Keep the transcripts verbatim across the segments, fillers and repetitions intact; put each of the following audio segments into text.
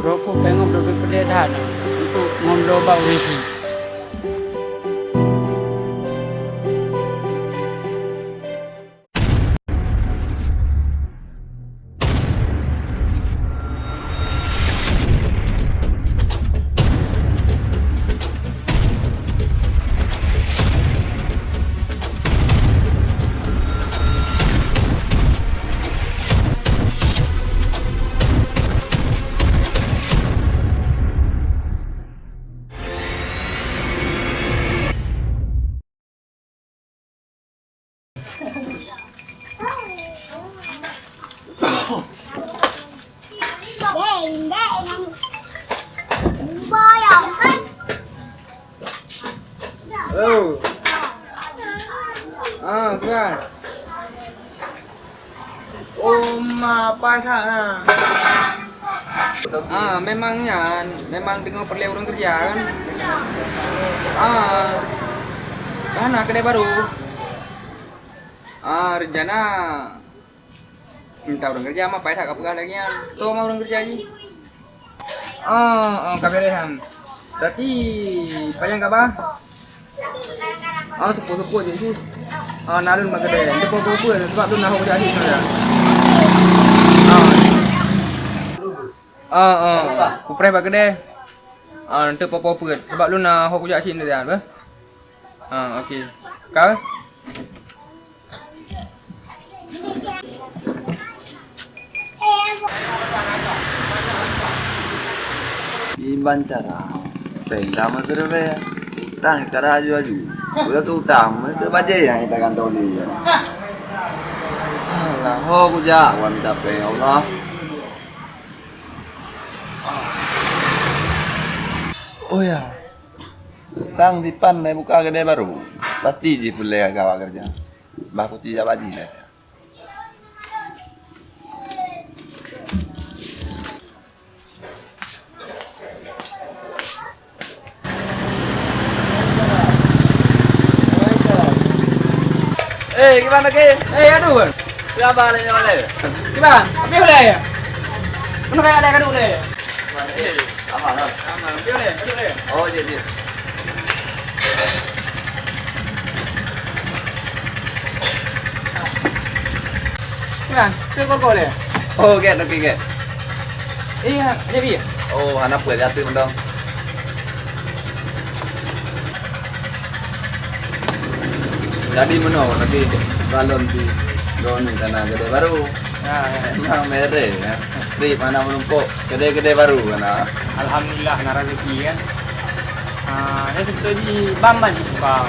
Droe ku péng ngon droe peureulèe that untuk ngon droe bak ureueng sie. Oh. Ah, bukan. Oh, ma, paih that na. Ah, memang nyan, memang deungoe peureulèe ureueng keureuja kan. Ah, ka hana keudè barô. Ah, rencana minta ureueng keureuja, ma paih that ka peugah lagèe nyan. Soe ma ureueng keureuja jih? Ah, ah, ka beureh nyan. Berarti pajan ka ba? Ah, seupôt-seupôt jih sih. Ah, na lôn bak keudè. Eunteuk po-po peue, sabab lôn na ho kujak sit. Ah. Ah, ah. Kupreh bak keudè. Ah, eunteuk po-po peue, sabab lôn na ho kujak sit nyan, beuh. Ah, oke. Ka? Iban cara péng ka meuseureubai, utang ka aju-aju. Udah tu utang, meuseureubai bajèe nyang ita kantô lé. Alah, ho kujak wan mita péng, ya Allah. Oh ya. Sang dipan lé buka keudè barô. Pasti jih peureulèe gawa keureuja. Bah kuci jak bak jih lé. Eh, kiban lagèe? Eh, aduh. Kiban lagèe nyoe lé? Kiban, habéh lé? Meunoe kaya lé, aduh lé. Eh, aman, ah. Aman. Aduh lé, aduh lé. Oh, jeuet, jeuet. Kiban, tu kok lé? Oh, gèt, oke, gèt. Iya, jadi. Oh, hana peue, jatuh mendong. Jadi meunoe, tapi balon di droeneuh kana keudè barô. Ah, ya. Memang merek, ya. Trip hana meurumpok, keudè-keudè barô kana. Alhamdulillah, na rezeki, kan. Ah, ya, sebetul di bam, bam, bam.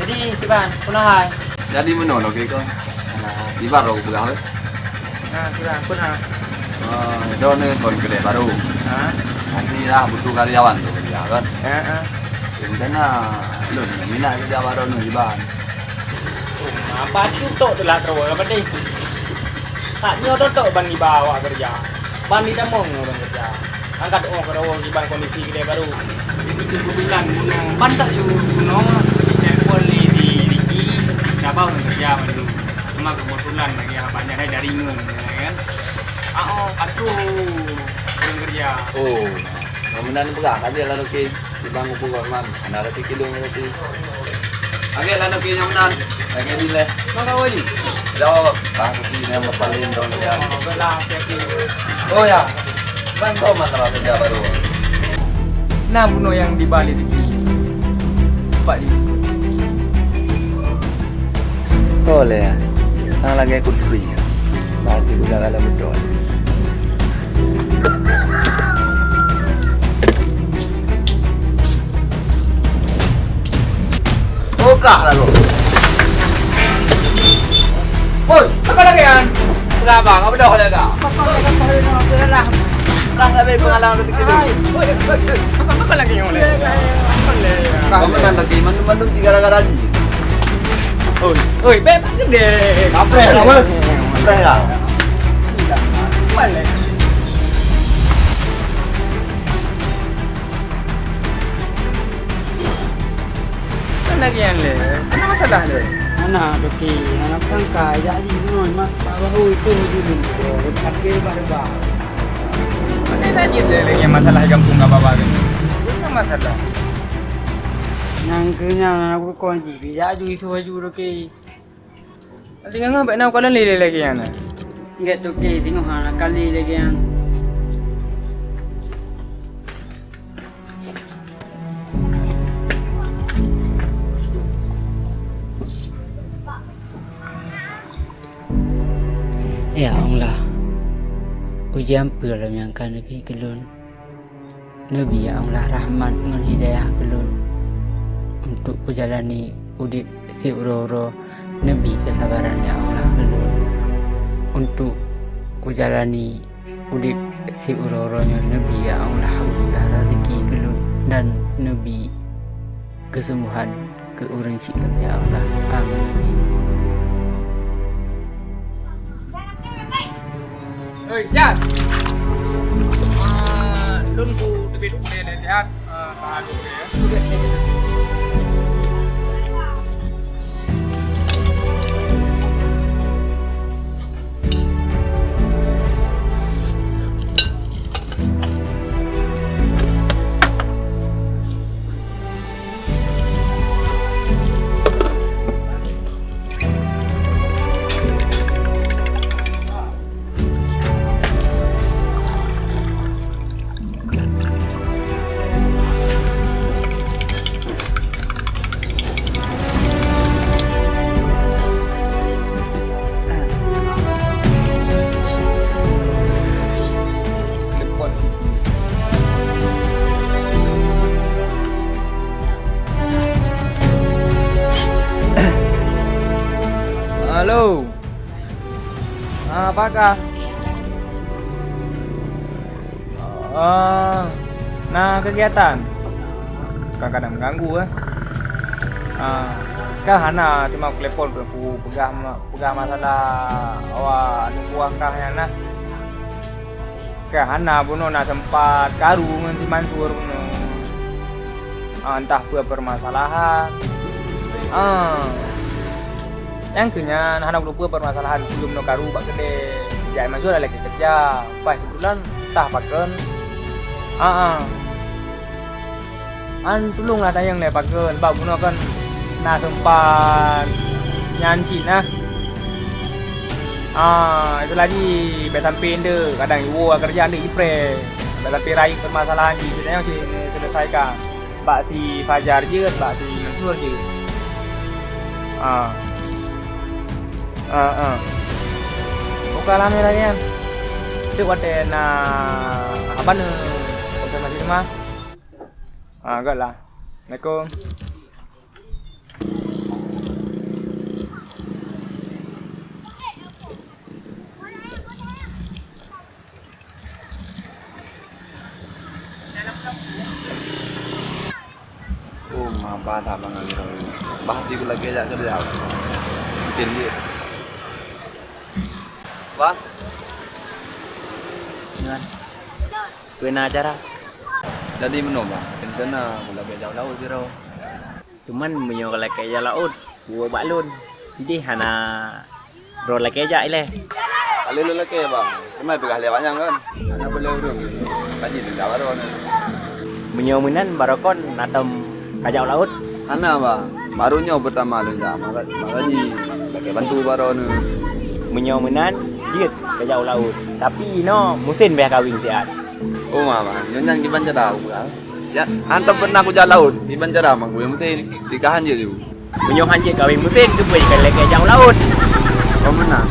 Jadi, kiban, pun hai. Jadi meunoe lagèe kon. Iban lôn peugah weh. Ha, kiban, pun ha. Ah, droeneuh kon keudè barô. Ha? Pasti lah butuh karyawan tu kerja kan. Ha, ha. Rencana lôn minat kerja bak droeneuh iban. Oh, apa tu tok tu lah terus apa tadi? Tak nyoe tok ban iba awak kerja. Ban di tamong nyoe ban kerja. Angkat oh keudroe kiban kondisi keudè barô. Jadi kebetulan guna ban tak yue guna ditelepon lé si Ricky, ka ba ureueng keureuja mandum. Cuma kebetulan lagèe abang nyan dari ngon, kan? Ah, oh, aduh, ureueng keureuja. Oh, meunan peugah aja lah, oke. Di bang upung Rahman, hana roti kidong roti. Agak lah nak nyang meunan. Agak bila. Maka wali. Jawab. Pasti dia berpaling dong ya. Oh ya. Bang kau mana lah kerja baru? Nah, bunoe nyang di balik tadi. Pak di. Soleh. Sang lagèe kutri. Pasti budak dalam betul. Bukah lalu. Oi, apa lagi kan? Kenapa? Apa dah dah? Lah tapi pengalaman ketika itu. Oi, oi, oi. Apa, apa lagi yang boleh? Apa lagi? Kamu kan lagi mantu-mantu tiga gara-gara ni. Oi, oi, beb, apa deh? Apa ya, apa? Apa ya? Balik. Kan lagi yang le. Kenapa salah le? Anak lelaki, anak sangka, jadi semua mak baru itu dulu. Tapi baru. Ka jeuet lé lagèe masalah gampông ka babah kan. Bukan masalah. Nyang keu nyan aneuk rukoh jih, bijak ju isu aju roke. Teungoh bèk na kalon lé lagèe nyan. Gèt toke teungoh hana kali lagèe nyan. Ya Allah, ujian peue lom nyang ka neubri keu lôn? Neubri, ya Allah, rahmat ngon hidayah keu lôn untuk kujalani udép siuroe-uroe. Neubri keusabaran, ya Allah, keu lôn untuk kujalani udép siuroe-uroe nyoe. Neubri, ya Allah, mudah raseuki keu lôn dan neubri keuseumohan keu ureueng syiek lôn, ya Allah. Amin. Hei, Jan! Ah, lôn ku teubiet u keudè lé, Jan. Ah, tahan dulu ya. Halo. Ah, apakah? Oh, na kegiatan? Kadang-kadang mengganggu, eh. Ah, kah hana, cuma ku telepon, ku peugah ma-, peugah masalah awak aneuk buah kah nyan nah. Kah hana bunoe na sempat karu ngon si Mansur bunoe. Ah, entah peue permasalahan. Ah. Nyang keu nyan hana kuteupeu permasalahan, peue bunoe karu bak keudè. Jak Mansur lagèe keureuja, pas sibulan entah pakon. Ah, ah. An tulông lah tanyong lé pakon, bak bunoe kan na seumpat nyan cit nah. Ah, itu lagi bèk sampai ndeuk, kadang iwoe keureuja ndeuk ipreh. Bèk sampai rayeuk permasalahan jih, tanyong cit seuleusaikan. Bak si Fajar jeuet, bak si Mansur jeuet. Ah. Ah, ah. Buka lame lagi kan. Cuk watèe na haba neu konfirmasi teuma. Ah, göt lah. Assalamualaikum. Oh, maba that bangai. Bah, hati ku lagèe jak keudeh. Mungkin dia. Bah. Nyan. Peue na acara? Jadi meunoe, Bah. Rencana ku lagèe jak laôt sidroe. Cuman meunyoe lakèe jak laôt, buet bak lôn. Jih hana droe lakèe jak ilèe. Ka lheueh lôn lakèe, Bah. Teuma peugah lé awaknyan kan. Hana peue lé ureueng. Ka jih teuga baroe nyoe. Meunyoe meunan, baroe kon na tom ka jak laôt? Hana, Bah. Baroe nyoe peurtama lôn jak. Maka, maka jih lakèe bantu baroe nyoe. Meunyoe meunan, jeuet ka jak laôt. Tapi inoe musém bèe kaweng siat. Oh, ma, ma. Nyoe nyan kiban cara ku peugah. Siat, hantom pernah kujak laôt. Kiban cara ma, ku yang penting nikahan je tu. Meunyoe han jeuet kaweng musém, keupeue ka lakèe jak laôt? Oh, meunan.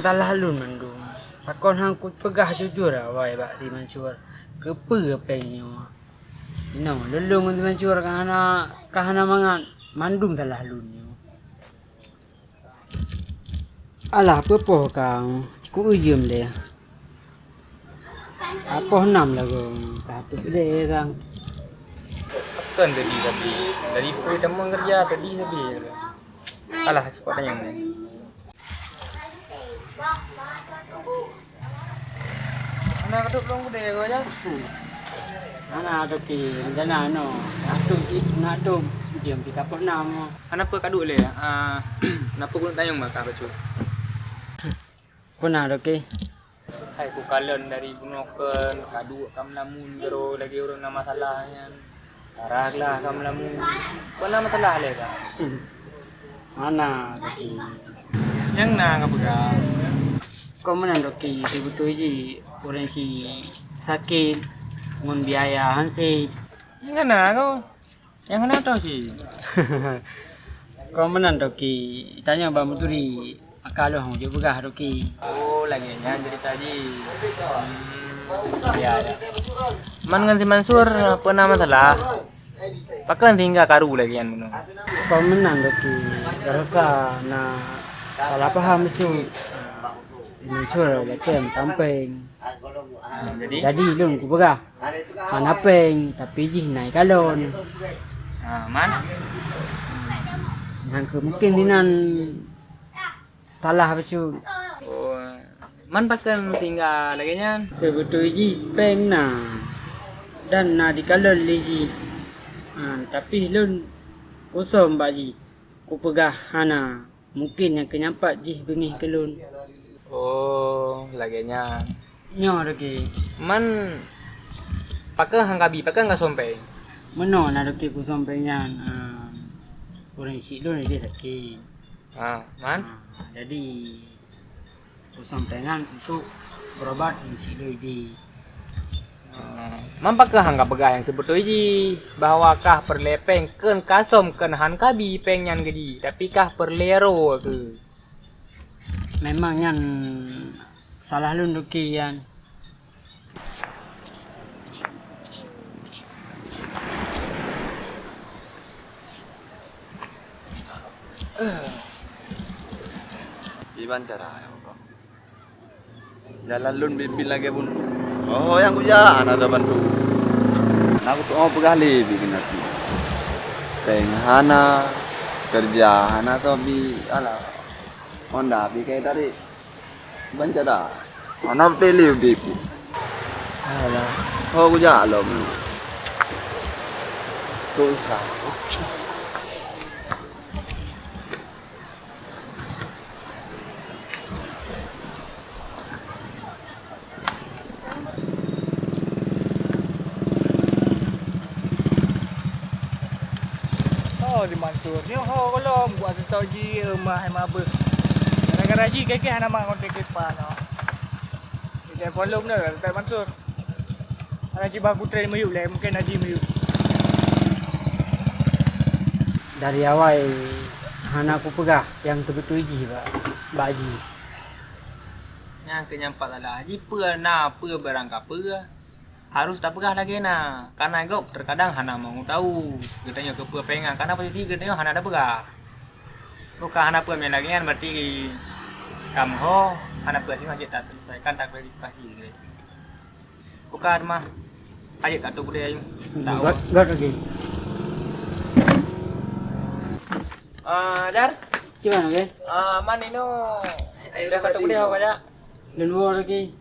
Salah lôn mandum. Pakon han kupeugah jujur awai bak si Mansur? Keupeue péng nyoe? Inoe, lôn ngon si Mansur ka hana, ka hana mangat, mandum salah lôn nyoe. Alah, peue poh kang, ku ujeuen lé. Apoh nam lagoe, ka tuek deh, Kang. Pakon tadi, tadi. Dari pukul tamong kerja, tadi tadi. Alah, cepat tanya. Hana kadok lôn gudée ko, Jang? Hana, Toke, rencana nyoe. Nak duek, nak duek jeuem pih ka peureunah nyoe. Hana peue, kadok lé. Ah, na peue keuneuk tanyong bak kah bacut? Peue na, Toke? Hai, kukalon dari bunoe kon, kaduek ka meulamun keudroe lagée ureuëng na masalah nyan. Parah lah ka meulamun. Peue na masalah lé, Kak? Hana, Toke. Nyang na kapeugah. Kon meunan, Toke, teubeutôi jih ureuëng si sakét ngon biaya han sép. Nyang hana ko. Nyang hana toh cit. Kon meunan, Toke, tanyoe bak meuturi, maka lôn hana jeuet peugah, Toke. Oh, lagée nyan ceurita jih. Hmm, ya, ya. Man ngon si Mansur peue na masalah? Pakon sehingga karu lagée nyan bunoe? Kon meunan, Toke, rasa na salah paham bacut. Si Mansur lagée tampéng. Hmm, jadi? Jadi lôn kupeugah, hana péng, tapi jih na ikalon. Ah, man? Nyang keu mungken sinan salah bacut. Oh, man pakon sehingga lagée nyan? Seubeutôi jih péng na, dan na dikalon lé jih. Ah, tapi lôn kosong bak jih, kupeugah hana. Mungken nyang keu nyan pat jih beungéh keu lôn. Oh, lagée nyan. Nyoe, Toke. Man, pakon han kabi, pakon kasompéng? Meunoe na, Toke, kusompéng nyan, ah, ureuëng syiek lôn idéh sakét. Ah, man? Ah, jadi, kusompéng nyan untuk berobat ureuëng syiek lôn idéh. Man pakon han kapeugah nyang seubeutôi jih, bahwa kah peureulée péng kheun kasöm kheun han kabi péng nyan keu jih, tapi kah peureulée roe keu. Memang nyan salah lôn, Toke, nyan. Kiban cara, ya Allah. Jalan lôn biet-biet lagée bunoe. Oh, nyang kujak hana tabantu. Nah, kutu'oh peugah lé bit keunan. Péng hana, keureuja hana tobi, alah. Honda bit kayée tarék. Bancara. Hana teupeulé udép. Alah. Oh, kujak lom. Susah. Oh, di Mansur. Nyoe ho gohlom buat seutôt jih, eh, mah, eh, mabeuh. Gara-gara jih kèe-kèe hana mat ngon tiket PA nyoe. Di telepon lom dah, Ustaz Mansur. Hana jiba kutren miyueb lé, mungken Haji miyueb. Dari awai hana kupeugah nyang teubeutôi jih bak, bak jih. Nyang keu nyang pat salah, jipeue na peue barang kapeue, harôh tapeugah lagèe na. Kareuna gob teukadang hana mau tahu geutanyoe keupeue péng nyan, kareuna posisi geutanyoe hana tapeugah. Bukon hana peue meunan lagèe nyan, berarti kamoe hana peue singoh jeuet taseuleusoikan, taklarifikasi lé. Bukon mah, ayo ka tuh budaya ayo. Hmm, tahu. Got, got lagi. Ah, Dar? Gimana, oke? Ah, man inoe. Ayo, dah ka tuh budaya ayo. Lôn woe lagi.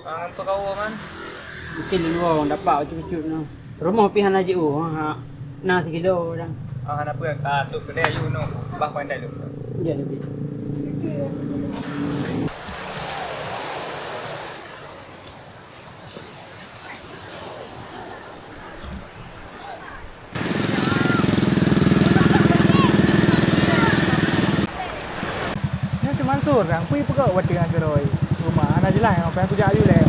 Ah, apa kau, man? Mungkin lôn woe dapat bacut-bacut noh. Rumoh pih hana jiôh, ha. Na sikilo dang. Ah, hana peue, ka tuh budaya ayo noh. Bah pandai lu. Ya, lagi. Nyoe si Mansur, nyang pui peugah watèe nyan keudroe. Rumoh hana jeulaih, ngon payah kujak aju lé.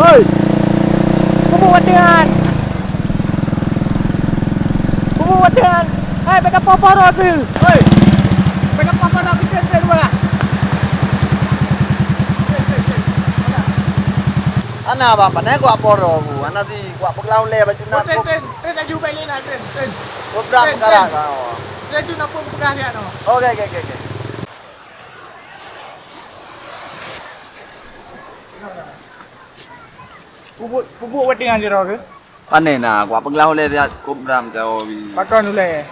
Hoi! Peue buet watèe nyan? Peue buet watèe nyan? Hai, bèk kapoh-poh droe teuh! Hoi! Bèk kapoh-poh droe teuh, teuh, teuh, teuh! Hana bang, pane kuat poro ku, hana si kuat peugah ulèe baju na. Oh, tren, tren, tren laju balik lah, tren, tren. Beberapa perkara kau. Tren tu nak pun peugah dia tu. Oke, oke, oke, oke. Pupuk, pupuk watèe nyan sidroe keuh? Pane na, kupeuglah ulèe siat kobra meucawo bi. Pakon ulèe?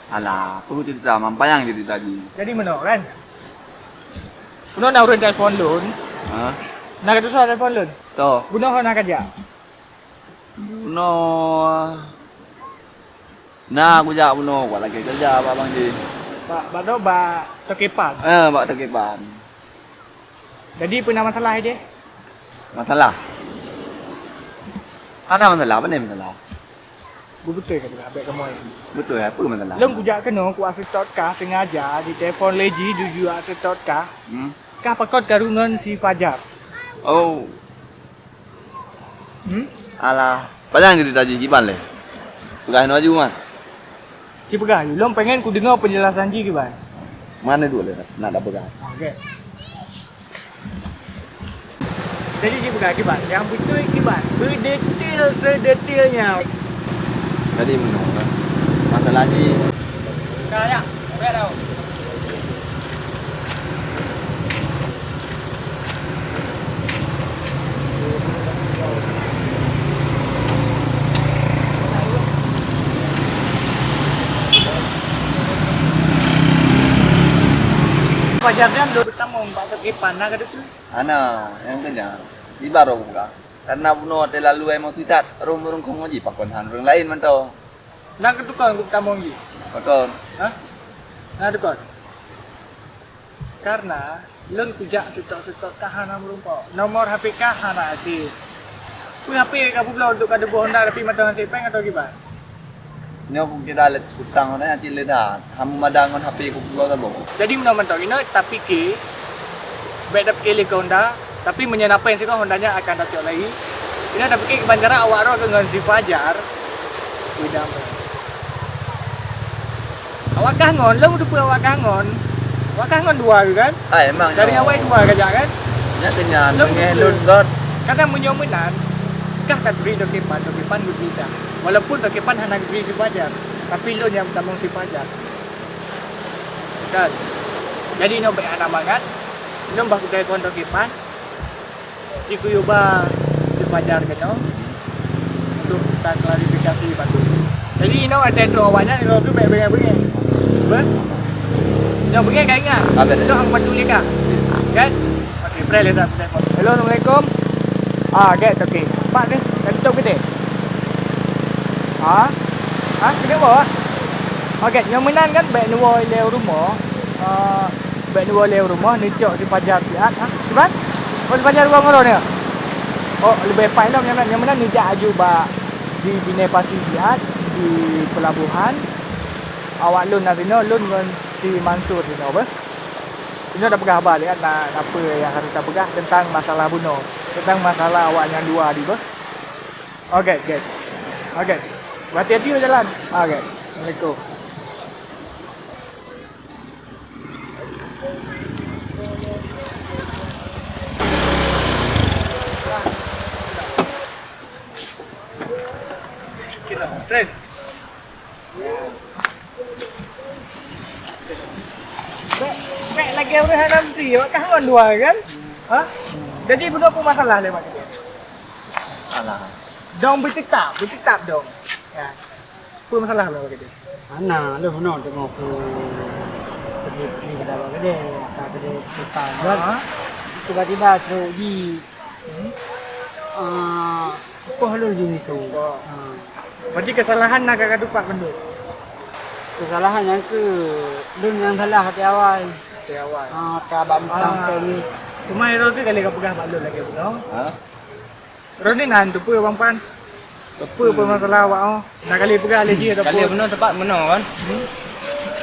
Alah, peue ceurita, mampayang ceurita jih. Jadi meunoe kan? Bunoe na ureueng telepon lôn. Ha? Na katusoe telepon lôn? Toh. Bunoe ho na kajak? Bunoe na kujak bunoe, kuat lagèe keureuja bak Bang Ji. Bak, bak do, bak Tokepan? Eh, bak Tokepan. Jadi peue na masalah ideh? Masalah? Hana masalah, pane masalah? Beutôi ka teuka bèk kamoe. Beutôi, apa masalah? Lôn kujak keunoe kuat seutôt kah sengaja ditelepon lé jih, jujur seutôt kah. Hmm. Kah pakon karu ngon si Fajar? Oh. Hmm? Alah, panjang ceurita jih kiban lé. Peugah inoe aju, Man. Sipeugah aju, lôn pengen kudeungoe penjelasan jih kiban. Mana dulu lé nak dah peugah. Oke. Jadi sipeugah kiban, nyang beutôi kiban, beudetil sedetilnya. Jadi meunoe, masalah jih. Ka, ya. Oke, dah. Fajar nyan lôn beutamong bak Tokepan na ka teupeue? Hana, nyang keu nyan. Di baroe buka. Karena bunoe watèe lalu emosi that, rhueng-rhueng kong jih pakon han ureueng laén mantong. Na keuh tukon beutamong jih? Pakon? Hah? Na tukon? Karena lôn kujak seutôt-seutôt ka hana meurumpok. Nomor H P ka hana aktif. Peue H P ka peubloe untuk ka deuboh Honda tapi mantong hase péng atau kiban? Nyoe kukira lé utang Honda nyan cit lé that. Hana meumada ngon H P kupeubloe saboh. Jadi meunoe mantong, inoe tapike, bèk tapike lé keu Honda, tapi meunyoe na péng sikok Honda nyan akan tacok lagi. Inoe tapike kiban cara awak droe keu ngon si Fajar. Beda. Awak kah ngon, lôn teupeue awak kah ngon. Awak kah ngon dua keuh kan? Ah, emang nyoe. Dari awai dua kajak kan? Nyak keu nyan, lôn beungèh teupeue. Lôn göt. Kadang meunyoe meunan, kah ka geubri Tokepan, Tokepan geubri kah. Walaupun Tokepan hana geubri si Fajar, tapi lôn nyang tamong si Fajar. Kan? Jadi nyoe bèk hana mangat. Lôn bah kutelepon Tokepan. Cikuyuba si Fajar keunoe untuk ta klarifikasi batul. Jadi inoe watèe trok awak nyan, inoe tu bèk beungèh-beungèh. Beuh? Nyoe beungèh ka ingat. Abet. Nyoe hang bantu lé ka. Kan? Okey, preh lé dah telepon. Hello, assalamualaikum. Ah, get, okey. Pak ni, tadi tu kita. Ha? Ha? Kena bawa? Okey, nyoe meunan kan bèk neuwoe lé rumoh. Ah, Bèk neuwoe lé rumoh, neucok si Fajar siat, ha? Kiban? Oh, si Fajar rumoh ngon droeneuh? Oh, leubeh paih lom nyan, nyan meunan neujak aju bak di Binéh Pasi siat, di peulabohan. Awak lôn na sinoe, lôn ngon si Mansur sinoe, beuh. Sinoe tapeugah haba siat, na, na peue nyang harôh tapeugah teuntang masalah bunoe, teuntang masalah awak nyan dua di, beuh. Oke, oke. Oke. Hati-hati jalan. Oke. Assalamualaikum. Bèk, bèk lagèe ureueng hana meusti, awak kah ngon dua kan? Ha? Jadi bunoe peue masalah lé mak keude? Alah. Dong beuteutap, beuteutap dong. Ya. Peue masalah lôn lagèe nyan? Hana, lôn bunoe teungoh ku pergi-pergi keudeh bak keudè, ka keudè tukang. Ha? Tiba-tiba trok jih. Hmm? Ah, poh lôn jih ngitung. Oh. Ah. Berarti kesalahan na ka geutupat bandum? Kesalahan nyang keu lôn nyang salah até awai. Até awai. Ah, ka bak mutang Ah. péng ni. Cuma Eros ni kali ka peugah bak lôn lagèe bunoe. Ha? Droeneuh na teupeue Bang Pan? Teupeue peumasalah awak oh. Na kali peugah lé jih ataupun Kali bunoe teumpat bunoe kan. Hmm?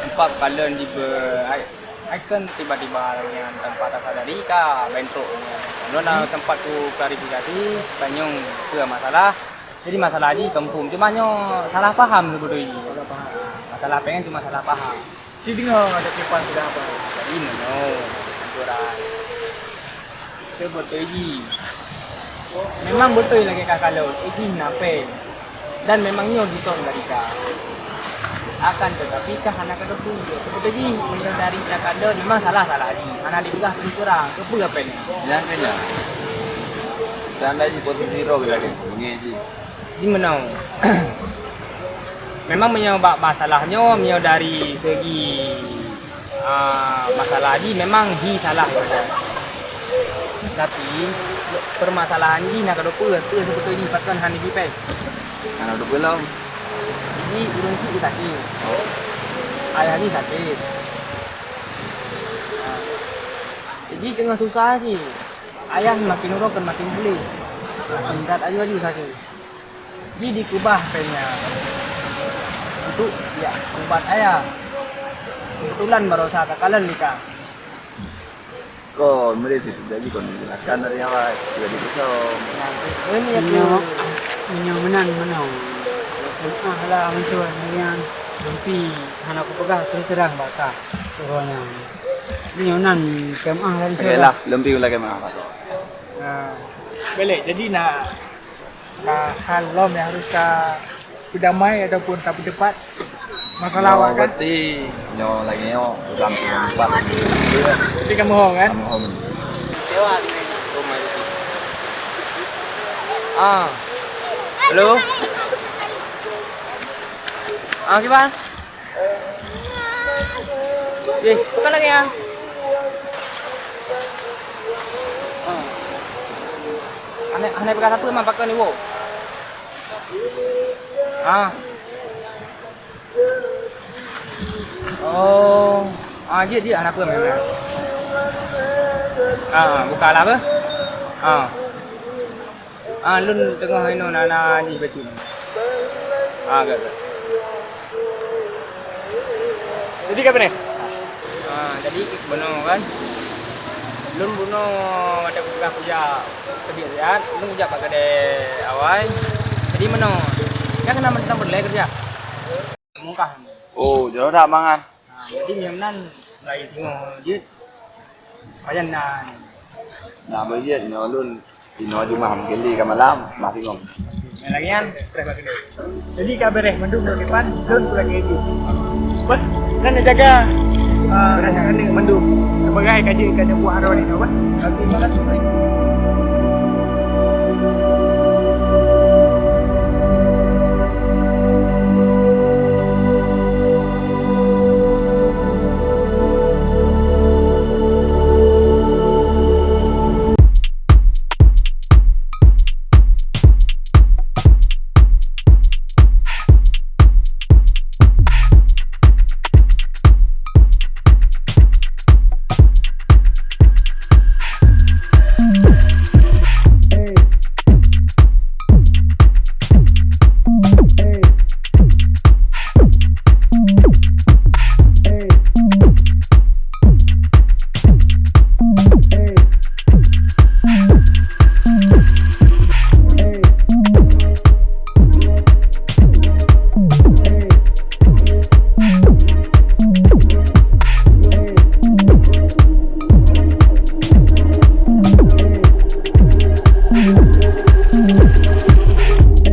Teumpat kalon jibe ai, ai kan tiba-tiba nyan tanpa tasadari ka bentrok nyan. Lôn na Hmm. sempat ku klarifikasi, tanyong peue masalah. Jadi masalah jih confirm. Cuma nyoe salah paham sibeutoi jih. Salah paham. Masalah péng cuma salah paham. Ci deungoe ada kipan sudah apa? Jadi meunoe, aturan. Beutôi jih. Memang beutôi lagèe ka kalon, eh, jih na péng. Dan memang nyoe disong dari ka. Akan tetapi ka hana ka teupeue. Beutôi jih, meunyoe dari ka kalon, memang salah-salah jih. Hana dipeugah peue curang, keupeue péng. Nyang keu nyan. Tanda jih posisi roh lagèe beungèh jih. Jimeunoe. Memang meunyoe bak masalah nyoe, meunyoe dari segi, ah, masalah jih memang hi salah. Tapi, permasalahan jih na keudroe peue, peue seubeutôi jih pakon hana jipèng. Hana keudroe peue lom. Jih ureueng chik sakét. Ayah jih sakét. Ah. Jih teungoh susah cit. Ayah makin uroe kan makin puléh. Makin brat aju-aju sakét. Jih dikeubah pèng nyan untuk jak ubat ayah. Keubeutulan baroesa takalon lé ka. Kon, meureuti teujadi kon, silakan dari awai, jadi kosong. Nah, ini aku. Meunyoe, meunyoe meunan meunoe. Maaf lah, Mansur, nyan. Tapi hana kupeugah terus terang bak ka uroe nyan. Meunyoe nan, keu meuah lah, Mansur. Okey lah, lôn pih ulôn keu meuah, Pak. Nah. Boleh, jadi nak Ka hal lom nyang harus ka beudamai ataupun ka beudeupat masalah awak kan? Berarti nyoe lagèe nyoe, urang keumpat. Jadi kamoe ho kan? Kamoe ho. Ah. Halo? Ah, kiban? Eh, bukan lagi ya. Aneh, aneh pegang satu emang pakai ni, wow. Ah. Oh. Ah, jeuet, jeuet, hana peue memang. Ah, buka lah apa? Ah. Ah, lôn teungoh inoe na, na jih bacut. Ah, gèt, gèt. Jadi ka beureh? Ah, jadi bunoe kan. Lôn bunoe watèe kupeugah kujak keubiet rayat, lôn kujak bak keudè awai. Jadi meunoe. Nyan keunan mantong peureulèe keureuja. Mungkah. Oh, jroh that mangat. Ah, jadi nyan nan laén teungoh jeuet. Pajan nan. Nah, beugiat nyoe lôn inoe jumah meukeuli ka malam, mah tingong. Nyang lagèe nyan, preh bak keudè. Jadi ka beureh mandum lôn kiban, lôn pulak keu jih. Beuh, dan jaga, ah, beureh aneuk mandum. Sebagai ka jeuet keu aneuk buah droeneuh, beuh. Tapi malam